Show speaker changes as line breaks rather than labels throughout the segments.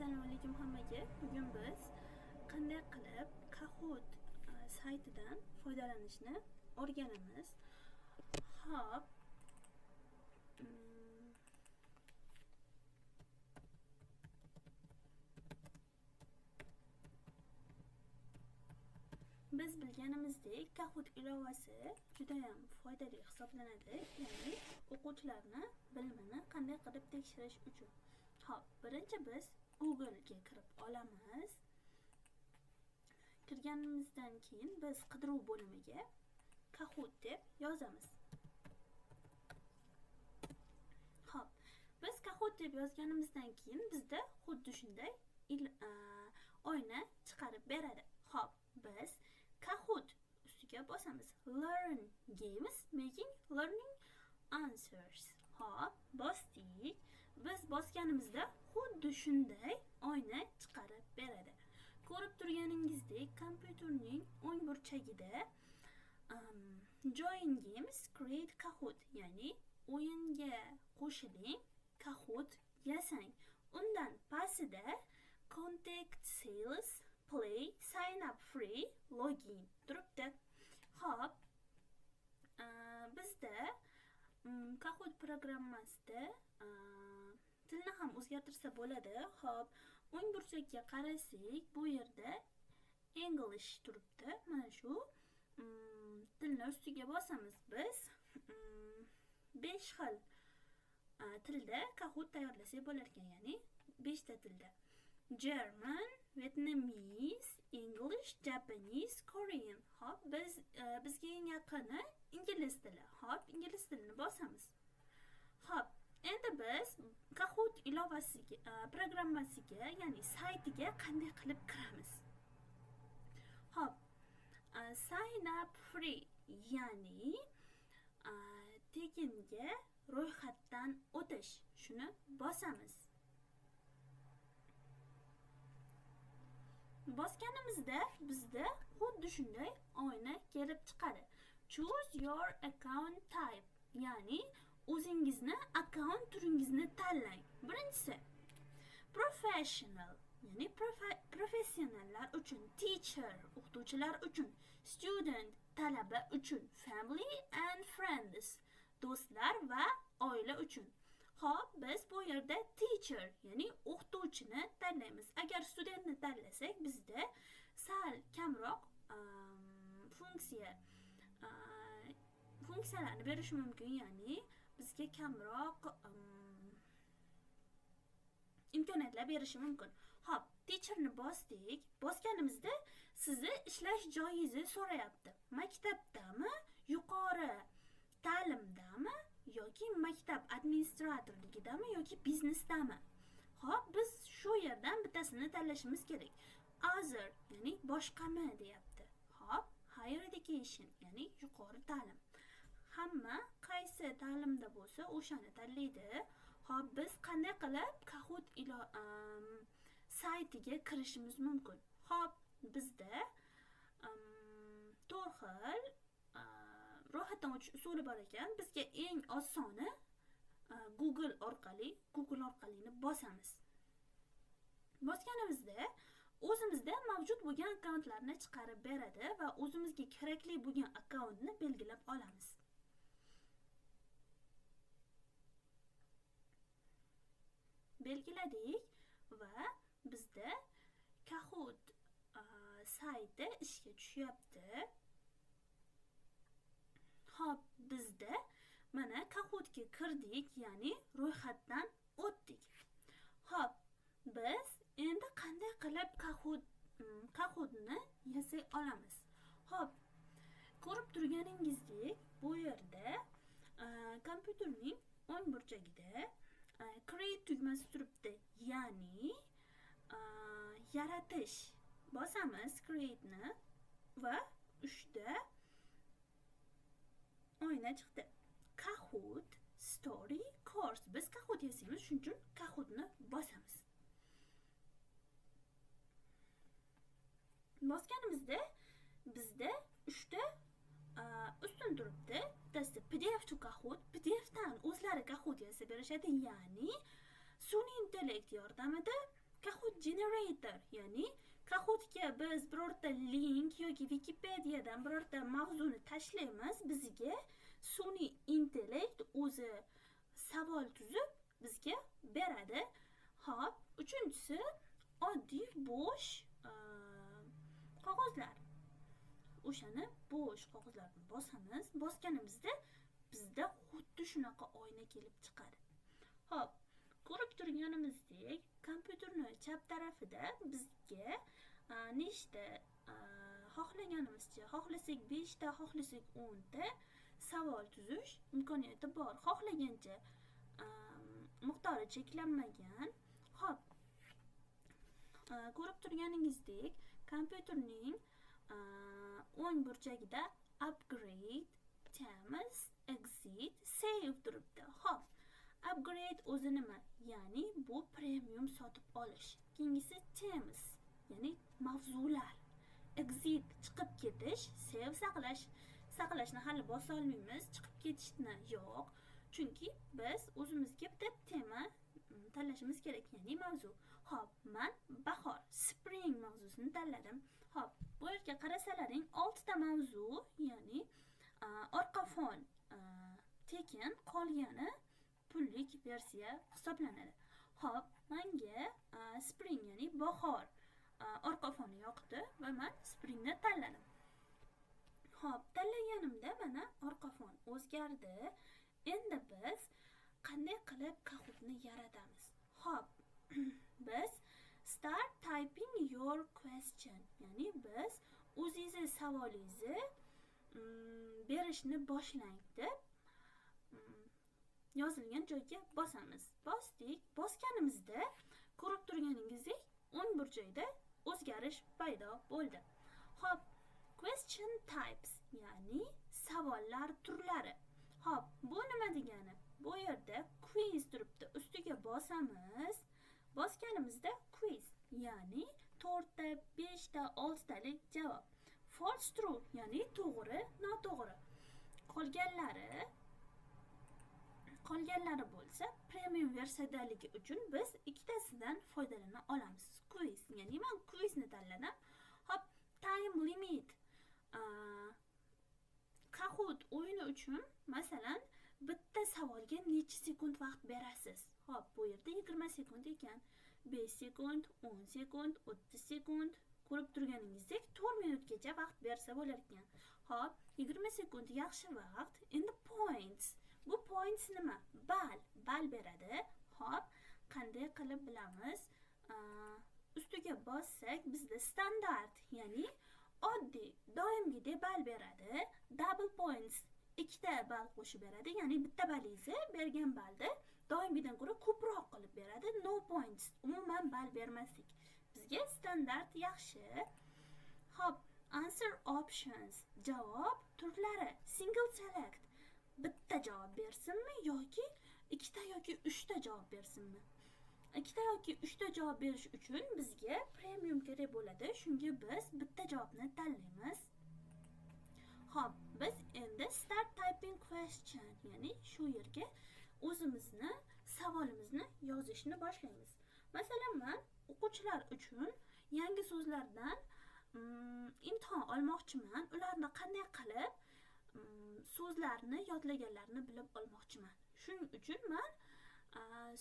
Assalomu alaykum hammaga. Bugun biz qanday qilib Kahoot saytidan foydalanishni o'rganamiz. Xo'p. Biz bilganimizdek, Kahoot ilovasi juda ham foydali hisoblanadi, ya'ni o'quvchilarni bilimini qanday qilib tekshirish uchun. Xo'p, birinchi biz Google'ga kirib olamiz. Kirganimizdan keyin biz qidiruv bo'limiga Kahoot deb yozamiz. Xo'p, biz Kahoot deb yozganimizdan keyin bizda xuddi shunday oyna chiqarib beradi. Xo'p, biz Kahoot ustiga bosamiz. Learn games making learning answers. Xo'p, bosdik. Biz bosganimizda xuddi shunday oyna chiqarib beradi. Ko'rib turganingizdek, kompyuterning o'ng burchagida Join Games Create Kahoot, ya'ni o'yinga qo'shiling, Kahoot yasang. Undan pastida Contact Sales Play Sign Up Free Login turibdi. Xo'p, bizda Kahoot programmasida tilni ham o'zgartirsa bo'ladi. Xo'p, o'ng burchakka qarasak, bu yerda English turibdi. Mana shu tilni ustiga bosamiz. Biz 5 xil tilda Kahoot tayyorlasak bo'lar ekan, ya'ni 5 ta tilda. German, Vietnamese, English, Japanese, Korean. Xo'p, biz bizga eng yaqini ingliz tili. Xo'p, ingliz tilini bosamiz. Xo'p, endi biz Kahoot ilovasiga, programmasiga, ya'ni saytiga qanday qilib kiramiz? Xo'p, sign up free, ya'ni tekinga ro'yxatdan o'tish. Shuni bosamiz. Bosganimizda bizda xuddi shunday oyna kelib chiqadi. Choose your account type, ya'ni o'zingizni akkaunt turingizni tanlang. Birinchisi professional, ya'ni professionallar uchun, teacher o'qituvchilar uchun, student talaba uchun, family and friends do'stlar va oila uchun. Xo'p, biz bu yerda teacher, ya'ni o'qituvchini tanlaymiz. Agar studentni tanlasak, bizda sal kamroq funksiyalarni berishi mumkin, ya'ni bizga kamroq imkoniyatlar berishi mumkin. Xo'p, teacherni bosdik. Bosganimizda sizni ishlash joyingizni so'rayapti. Maktabdami, yuqori ta'limdami yoki maktab administratorligidami yoki biznesdami? Xo'p, biz shu yerdan bittasini tanlashimiz kerak. Other, ya'ni boshqami deyapti. Xo'p, higher education, ya'ni yuqori ta'lim. Hamma qaysi ta'limda bo'lsa, o'shani tanlaydi. Xo'p, biz qanday qilib Kahoot saytiga kirishimiz mumkin? Xo'p, bizda 4 xil ro'yxatdan o'tish usuli bor ekan. Bizga eng osoni Google orqali, Google orqalini bosamiz. Bosganimizda o'zimizda mavjud bo'lgan akkauntlarni chiqarib beradi va o'zimizga kerakli bo'lgan akkauntni belgilab olamiz. Belgiladik va bizda Kahoot sayti ishga tushyapti. Xo'p, bizda mana Kahootga kirdik, ya'ni ro'yxatdan o'tdik. Xo'p, biz endi qanday qilib Kahootni yasay olamiz? Xo'p, ko'rib turganingizdek, bu yerda kompyuterning o'ng burchagida create tugmasi turibdi, ya'ni yaratish. Bosamiz create'ni va 3 ta oyna chiqdi. Kahoot Story Course. Biz Kahoot yasaymiz, shuning uchun Kahootni bosamiz. Bosganimizda bizda 3 ta ustun turibdi. Bittasi PDF to Kahoot, PDF dan o'zlari Kahoot yasab berishadi, ya'ni sun'iy intellekt yordamida Kahoot generator, ya'ni Kahootga biz birorta link yoki Wikipediadan birorta mavzuni tashlaymiz, bizga sun'iy intellekt o'zi savol tuzib bizga beradi. Xo'p, uchinchisi oddiy bo'sh qog'ozlar. O'shani bo'sh qog'ozlarni bosamiz. Bosganimizda bizda xuddi shunaqa oyna kelib chiqadi. Xo'p, ko'rib turganimizdek, kompyuterni chap tarafida bizga nechta xohlaganimizcha, xohlasak 5 ta, xohlasak 10 ta savol tuzish imkoniyati bor. Xohlagancha, miqdori cheklanmagan. Xo'p, ko'rib turganingizdek, kompyuterning o'ng burchagida upgrade, themes, exit, save turibdi. Xo'p, upgrade o'zi nima? Ya'ni bu premium sotib olish. Keyingisi themes, ya'ni mavzular. Exit chiqib ketish, save saqlash. Saqlashni hali bosa olmaymiz, chiqib ketishni yo'q. Chunki biz o'zimizga bitta tema tanlashimiz kerak, ya'ni mavzu. Xo'p, man bahor, spring mavzusini tanladim. Xo'p, bu yerga qarasalaring, 6 ta mavzu, ya'ni orqa fon tekin, qolgani pullik versiya hisoblanadi. Xo'p, menga spring, ya'ni bahor orqa foni yoqdi va man springni tanladim. Xo'p, tanlaganimda mana orqa fon o'zgardi. Endi biz qanday qilib Kahootni yaratamiz? Xo'p, biz start typing your question, ya'ni biz o'zingizni savolingizni berishni boshlang deb yozilgan joyga bosamiz. Bosdik. Bosganimizda ko'rib turganingizdek, o'ng burchakda o'zgarish paydo bo'ldi. Xo'p, question types, ya'ni savollar turlari. Xo'p, bu nima degani? Bu yerda quiz turibdi. Ustiga bosamiz. Bosganimizda quiz, ya'ni 4 ta, 5 ta, 6 talik javob. False, true, ya'ni to'g'ri, noto'g'ri. Qolganlari bo'lsa premium versiyadaligi uchun biz ikkitasidan foydalana olamiz. Quiz, ya'ni men quizni tanladim. Xo'p, time limit. Kahoot o'yini uchun, masalan, bitta savolga necha sekund vaqt berasiz? Xo'p, bu yerda 20 sekund ekan. 5 sekund, 10 sekund, 30 sekund. Ko'rib turganingizdek, 4 minutgacha vaqt bersa bo'lar ekan. Xo'p, 20 sekund yaxshi vaqt. Endi points. Bu points nima? Ball, ball beradi. Xo'p, qanday qilib bilamiz? Ustiga bossak, bizda standart, ya'ni oddiy, doimgidek ball beradi. Double points ikkita ball qo'shib beradi, ya'ni bitta ballingizni bergan ballni doimgidan ko'ra ko'proq qilib beradi. No points umuman ball bermaslik. Bizga standart yaxshi. Xo'p, answer options, javob turlari, single select bitta javob bersinmi yoki ikkita yoki uchta javob bersinmi? Ikkita yoki uchta javob berish uchun bizga premium kerak bo'ladi. Shunga biz bitta javobni tanlaymiz. Xo'p, biz endi start typing question, ya'ni shu yerga o'zimizni savolimizni yozishni boshlaymiz. Masalan, man o'quvchilar uchun yangi so'zlardan imtihon olmoqchiman. Ularni qanday qilib so'zlarni yodlaganlarini bilib olmoqchiman. Shuning uchun man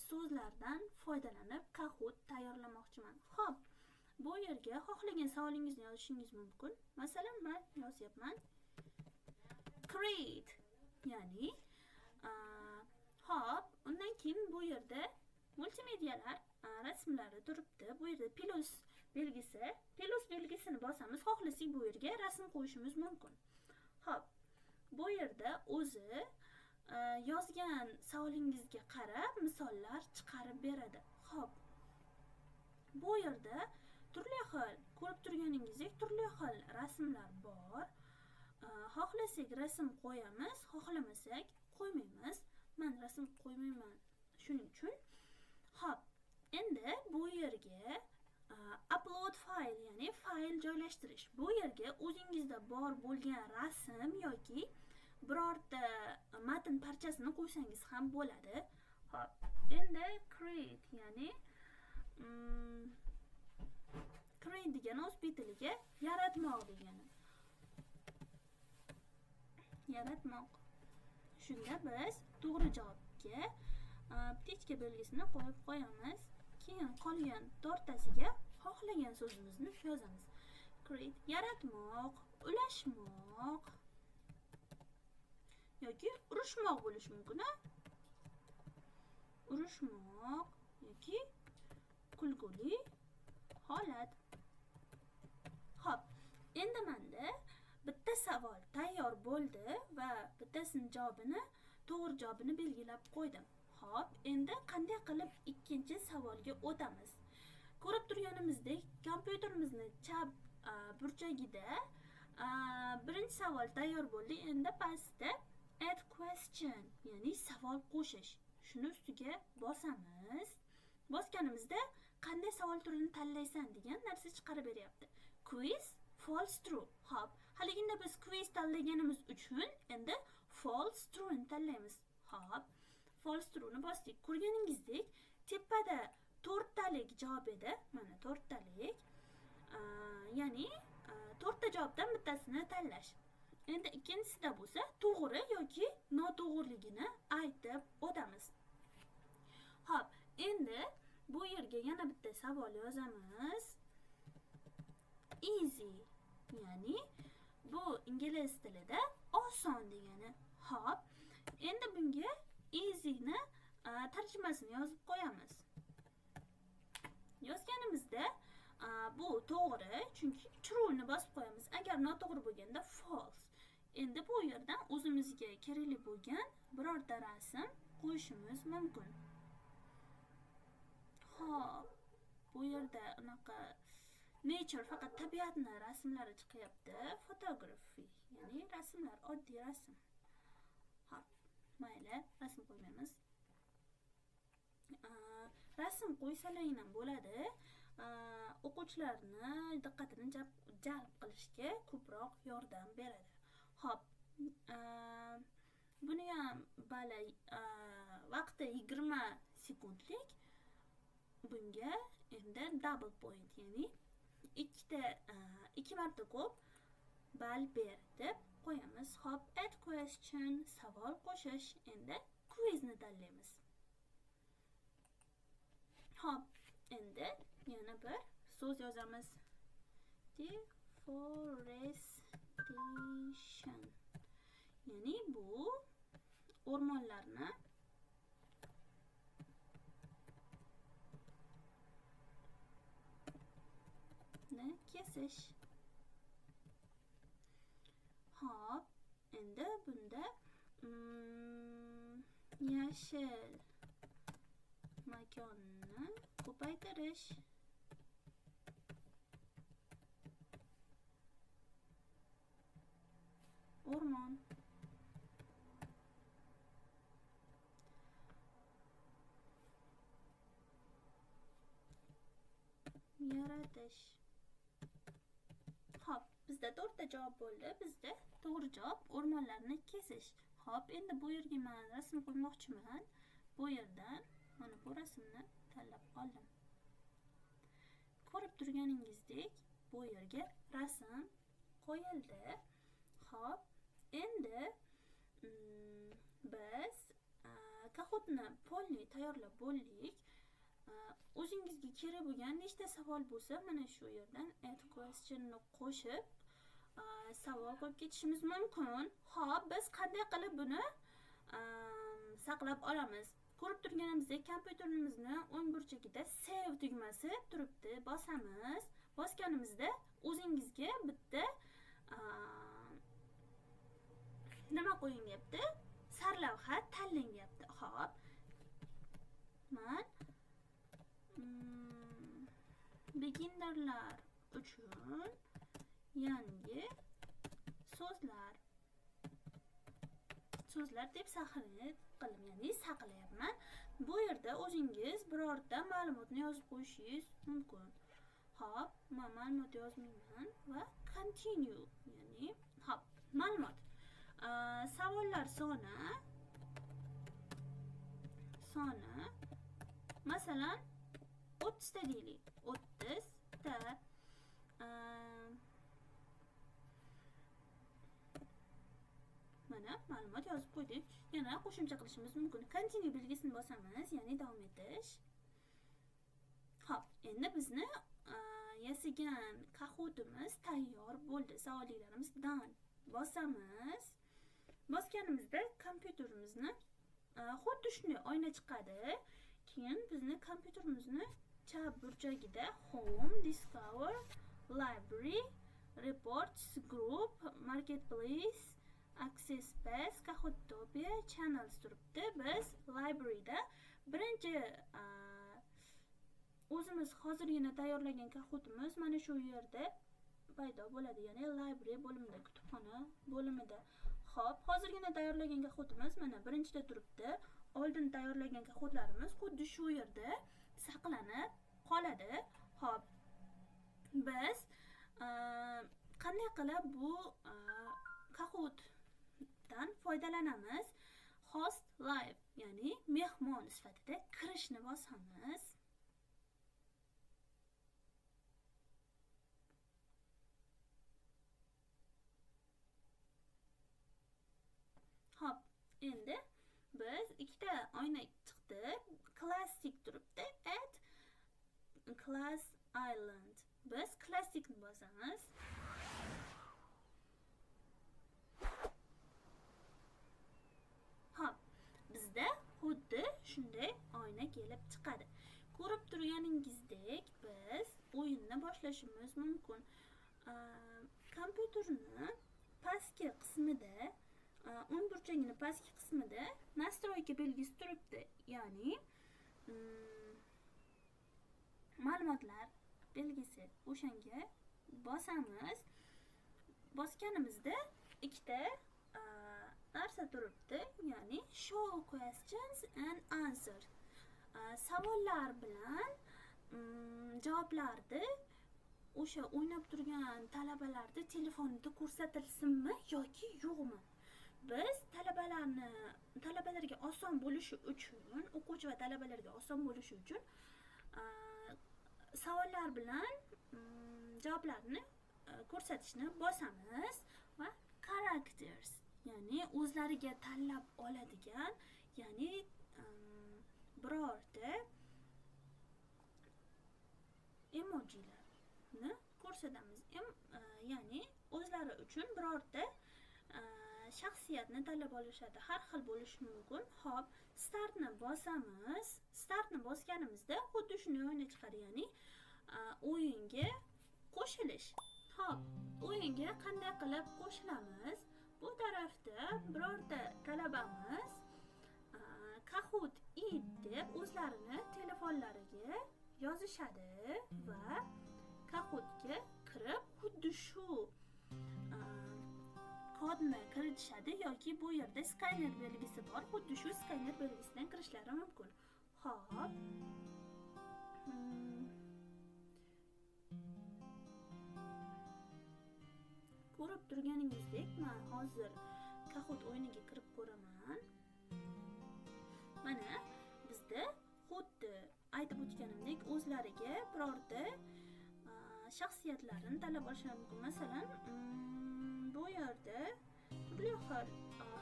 so'zlardan foydalanib Kahoot tayyorlamoqchiman. Xo'p, bu yerga xohlagan savolingizni yozishingiz mumkin. Masalan, man yozyapman create, ya'ni xo'p, undan keyin bu yerda multimedialar rasmlari turibdi. Bu yerda plus belgisi, plus belgisini bosamiz. Xohlasak, bu yerga rasm qo'yishimiz mumkin. Xo'p, bu yerda o'zi yozgan savolingizga qarab misollar chiqarib beradi. Xo'p, bu yerda turli xil, ko'rib turganingizdek, turli xil rasmlar bor. Xohlasak rasm qo'yamiz, xohlamasak qo'ymaymiz. Man rasm qo'ymayman, shuning uchun. Xo'p, endi bu yerga upload fayl, ya'ni fayl joylashtirish. Bu yerga o'zingizda bor bo'lgan rasm yoki birorta matn parchasini qo'ysangiz ham bo'ladi. Xo'p, endi create, ya'ni Create degani o'zbek tiliga yaratmoq degani. Yaratmoq. Shunda biz to'g'ri javobga птичка belgisini qo'yib qo'yamiz. Keyin qolgan to'rttasiga xohlagan so'zimizni yozamiz. Create yaratmoq, ulashmoq yoki urushmoq bo'lishi mumkin, a? Urushmoq yoki kulguli holat. Xo'p, endi menda bitta savol tayyor bo'ldi va bittasini javobini, to'g'ri javobini belgilab qo'ydim. Xo'p, endi qanday qilib ikkinchi savolga o'tamiz? Ko'rib turganimizdek, kompyuterimizni chap burchagida birinchi savol tayyor bo'ldi. Endi pastda add question, ya'ni savol qo'shish. Shuni ustiga bosamiz. Bosganimizda qanday savol turini tanlaysan degan narsa chiqarib beryapti. Quiz, false, true. Xo'p, haliginda biz quiz tanlaganimiz uchun endi false, true'ni tanlaymiz. Xo'p, false, true'ni bosdik. Ko'rganingizdek, tepada to'rttalik javob edi. Mana to'rttalik. Ya'ni to'rtta javobdan bittasini tanlash. Endi ikkinchisida bo'lsa to'g'ri yoki noto'g'riligini aytib o'tamiz. Xo'p, endi bu yerga yana bitta savol yozamiz. Easy, ya'ni bu ingliz tilida oson degani. Xo'p, endi bunga easyni tarjimasini yozib qo'yamiz. Yozganimizda bu to'g'ri, chunki true'ni bosib qo'yamiz. Agar noto'g'ri bo'lganda false. Endi bu yerdan o'zimizga kerakli bo'lgan birorta rasm qo'yishimiz mumkin. Xo'p, bu yerda unaqa nature, faqat tabiatni rasmlari chiqyapti. Photography, ya'ni rasmlar, oddiy rasm. Xo'p, mayli, rasm qo'ymaymiz. Rasm qo'ysalaring ham bo'ladi. O'quvchilarni diqqatini jalb qilishga ko'proq yordam beradi. Xo'p, buni ham bali vaqti 20 sekundlik. Bunga endi double point, ya'ni ikki marta ko'p ball ber deb qo'yamiz. Xo'p, add question, savol qo'shish. Endi quizni tanlaymiz. Xo'p, endi yana bir so'z yozamiz. Deforestation. Ya'ni bu o'rmonlarni kesish. Xo'p, endi bunda yashil makonni ko'paytirish. O'rmon. Yaratish. Xo'p, bizda to'rtta javob bo'ldi. Bizda to'g'ri javob o'rmonlarni kesish. Xo'p, endi bu yerga men rasm qo'ymoqchiman. Bu yerdan mana bu rasmni tanlab oldim. Ko'rib turganingizdek, bu yerga rasm qo'yildi. Xo'p, endi biz Kahootni polni tayyorlab bo'ldik. O'zingizga kerak bo'lgan nechta savol bo'lsa, mana shu yerdan add question'ni qo'shib, savol qo'yib ketishimiz mumkin. Xo'p, biz qanday qilib buni saqlab olamiz? Ko'rib turganimizdek, kompyuterimizni o'ng burchagida save tugmasi turibdi. Bosamiz. Bosganimizda o'zingizga bitta nima qo'ying deyapti? Sarlavha tanlang deyapti. Xo'p. Men beginnerlar uchun yangi so'zlar deb saqlanib qildim, ya'ni saqlayapman. Bu yerda o'zingiz birorta ma'lumotni yozib qo'yishingiz mumkin. Xo'p, men ma'lumot yozmayman va continue, ya'ni xo'p, ma'lumot. Savollar soni masalan 30 ta deylik. 30 ta. Mana ma'lumot yozib qo'ydik. Yana qo'shimcha qilishimiz mumkin. Continue belgisini bosamiz, ya'ni davom etish. Xo'p, endi bizni yasagan Kahoot'imiz tayyor bo'ldi. Savollarimiz done. Bosamiz. Bosganimizda kompyuterimizni xuddi shunday oyna chiqadi. Keyin bizni kompyuterimizni chap burchagida Home, Discover, Library, Reports, Group, Marketplace, Access Pass, Kahootopia, Channels turibdi. Biz Library'da birinchi o'zimiz hozirgina tayyorlagan Kahoot'imiz mana shu yerda paydo bo'ladi, ya'ni Library bo'limida, kutubxona bo'limida. Xo'p, hozirgina tayyorlagan Kahoot'imiz mana birinchida turibdi. Oldin tayyorlagan Kahoot'larimiz xuddi shu yerda saqlanib qoladi. Xo'p, biz qanday qilib bu Kahoot'dan foydalanamiz? Host live, ya'ni mehmon sifatida kirishni bosamiz. Xo'p, endi biz ikkita oyna chiqdi. Classic turibdi, add class island. Biz classicni bosamiz. Xo'p, bizda xuddi shunday oyna kelib chiqadi. Ko'rib turganingizdek, biz o'yinni boshlashimiz mumkin. Kompyuterni pastki qismida, o'ng burchagini pastki qismida настройка belgisi turibdi, ya'ni ma'lumotlar belgisi. O'shanga bosamiz. Bosganimizda ikkita narsa turibdi, ya'ni show questions and answer. Savollar bilan javoblarni o'sha o'ynab turgan talabalarni telefonida ko'rsatilsinmi yoki yo'qmi? Biz talabalarga oson bo'lishi uchun, o'quvchi va talabalarga oson bo'lishi uchun savollar bilan javoblarni ko'rsatishni bosamiz va characters, ya'ni o'zlariga tanlab oladigan, ya'ni birorta emojilarni ko'rsatamiz. Ya'ni o'zlari uchun birorta shaxsiyatni tanlab olishadi. Har xil bo'lishi mumkin. Xo'p, startni bosamiz. Startni bosganimizda xuddi shunday o'yina chiqadi, ya'ni o'yinga qo'shilish. Xo'p, o'yinga qanday qilib qo'shilamiz? Bu tarafda birorta talabamiz Kahoot it deb o'zlarini telefonlariga yozishadi va Kahootga kirib xuddi shu kodni kiritishadi yoki bu yerda skaner belgisi bor, xuddi shu skaner belgisidan kirishlari mumkin. Xo'p. Ko'rib turganingizdek, men hozir Kahoot o'yiniga kirib ko'raman. Mana bizda xuddi aytib o'tganimdek o'zlariga birorta shaxsiyatlarini tanlab olishlari mumkin. Masalan, bu yerda turli xil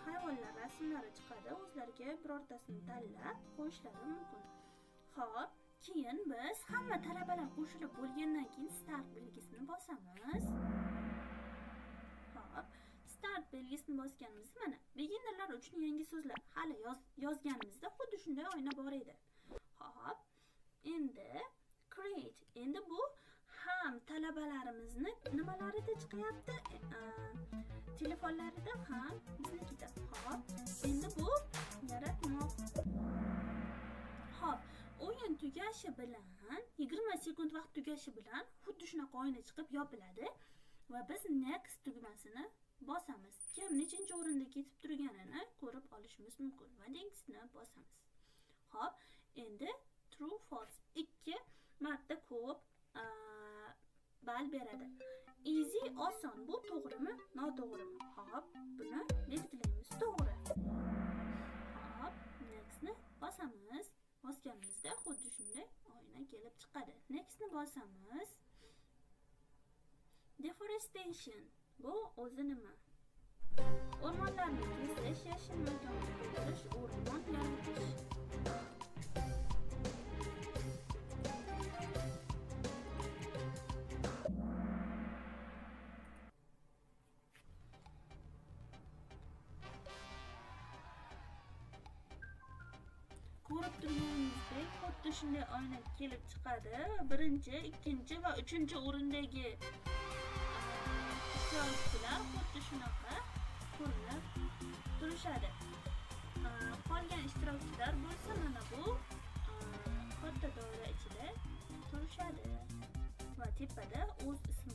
hayvonlar rasmlari chiqadi. O'zlariga birortasini tanlab qo'yishlari mumkin. Xo'p, keyin biz hamma talabalar qo'shilib bo'lgandan keyin start belgisini bosamiz. Xo'p, start belgisini bosganimizda mana beginnerlar uchun yangi so'zlar hali yozganimizda xuddi shunday oyna bor edi. Xo'p, endi create. Endi bu ham talabalarimizni nimalarida chiqyapti? Telefonlarida ham biznikida. Xo'p, endi bu yaratmoq. Xo'p, o'yin tugashi bilan 20 sekund vaqt tugashi bilan xuddi shunaqa oyna chiqib yopiladi va biz next tugmasini bosamiz. Kim nechinchi o'rinda ketib turganini ko'rib olishimiz mumkin va nextni bosamiz. Xo'p, endi true false 2 marta ko'p ball beradi. Easy oson, bu to'g'rimi, noto'g'rimi? Xo'p, buni belgilaymiz, to'g'ri. Xo'p, nextni bosamiz. Bosganimizda xuddi shunday shunday oyna kelib chiqadi. Nextni bosamiz. Deforestation bu o'zi nima? O'rmonlarni kesish, yashil makonni to'ldirish, o'rmon yaratish. Ko'rib turganingizdek, xuddi shunday oyna kelib chiqadi. Birinchi, ikkinchi va uchinchi o'rindagi ishtirokchilar xuddi shunaqa ko'rinib turishadi. Qolgan ishtirokchilar bo'lsa mana bu katta doira ichida turishadi va tepada o'z ismi